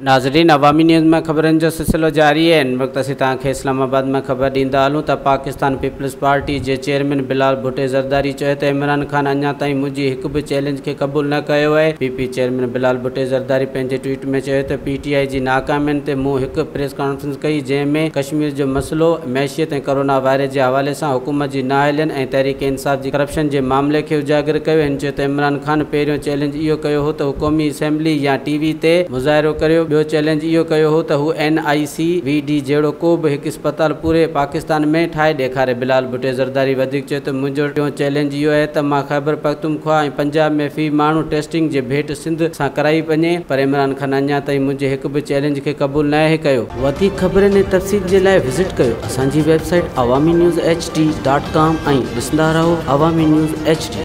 ناظرين عوامي نيوز مان خبرن جو سلسلو جاري آهي. هن وقت اسين توهان کي اسلام آباد مان خبر ڏيندا هلون ته پاڪستان پيپلز پارٽي جي چيئرمين بلال ڀٽي زرداري چيو ته عمران خان اڃا تائين منهنجي هڪ به چئلينج کي قبول نه ڪيو آهي. P P chairman Bilawal Bhutto Zardari پنهنجي ٽوئيٽ ۾ چيو ته پي ٽي آء جي ناڪامين تي مون هڪ پريس ڪانفرنس ڪئي جنهن ۾ ڪشمير جو مسئلو، معيشت ۽ ڪرونا وائرس جي حوالي سان حڪومت جي نااهلين ۽ تحريڪ انصاف جي ڪرپشن جي معاملي کي اجاگر ڪيو. هن چيو ته عمران خان پهريون چئلينج اهو ڪيو هو ته هو قومي اسيمبلي يا ٽي وي تي مظاهرو ڪريو، ٻيو چئلينج اهو ڪيو هو ته هو اين آء سي وي ڊي جهڙو ڪو به هڪ اسپتال پوري پاڪستان ۾ ٺاهي ڏيکاري. بلال ڀٽي زرداري وڌيڪ چيو ته منهنجو ٽيون چئلينج اهو آهي ته مان خيبرپختونخوا ۽ پنجاب ۾ في ماڻهو ٽيسٽنگ جي ڀيٽ سنڌ سان ڪرائي وڃي پر عمران خان اڃا تائين منهنجي هڪ به چئلينج کي قبول ناهي ڪيو. وڌيڪ خبرن ۽ تفصيل جي لاء وزٽ ڪيو اسان جي website Awami news H D dot com ۽ ڏسندا رهو عوامي نيوز ايڇ ڊي.